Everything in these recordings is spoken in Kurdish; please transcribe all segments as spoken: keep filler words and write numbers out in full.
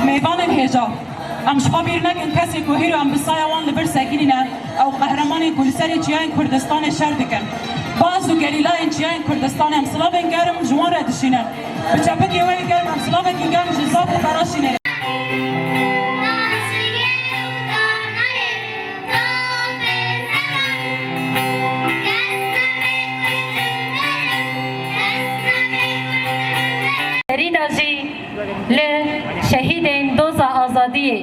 Mêvanên hêja, em ji xwe bîr nekin kesê ku hîro em bi saya wan li vir sekinî ne, ew qehremanên ku li serê çiyayên Kurdistanê şer dikin, baz û gerîlayên çiyayên Kurdistanê, em silavên germ ji wan re dişînin. Bi çepikê wê germ em silavekî germ ji zaf û bera şînê. Serî de jî li şehîdên doza azadiyê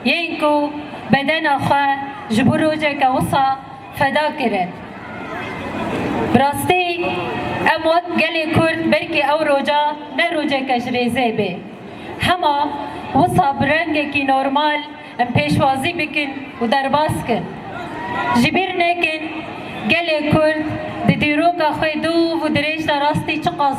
yên ku bedena xwe ji bo rojeke wisa feda kirin. Bi rastî em wek gelê Kurd belkî ew roja ne rojeke ji rêzê bê. Hema wisa bi rengekî normal em pêşwazî bikin û derbas kin. Ji bîr nekin, gelê Kurd di dîroka xwe dûv û dirêj de rastî çiqas